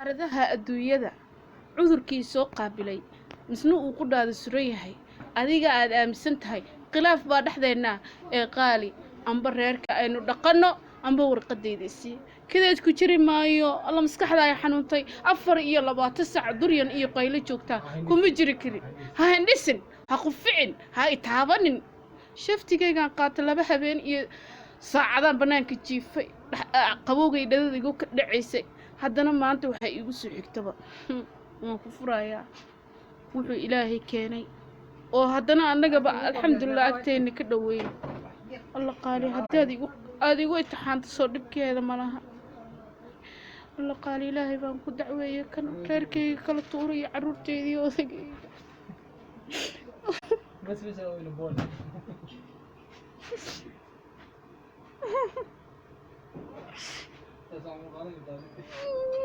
Qaaradaha adduunyada cudurkii soo qaabilay misna uu ku dhaada suran yahay, adiga aad aaminsan tahay khilaaf baa dhexdeennaa ee qaali amba reerka aynu dhaqanno amba warqadayda isii kadeed ku jiri maayo. Alla, maskaxda ay xanuuntay. 24 saac duryan iyo qaylo joogtaa kuma jiri karin. Ha hindhisin, ha quficin, ha itaabanin. Shaftigaygaan qaata 2 habeen iyo saacadaan bannaanka jiifay, qabowgay dhadada igu ka dhacaysay. Haddana maanta waxaa iigu soo xigtaba waan ku furayaa wuxuu Ilaahay keenay oo haddana annagaba alxamdulilah agteenna ka dhoweyn. Alla qaali, haddaad igu aada igu itixaanto soo dhibkeeda malaha. Alla qaali, Ilaahay baan ku dacweeyey kan reerkayga kala tuuraya, carruurteydii, odaygayga. Bas bas oo ina bool. Taas aan u qaadan kartaa.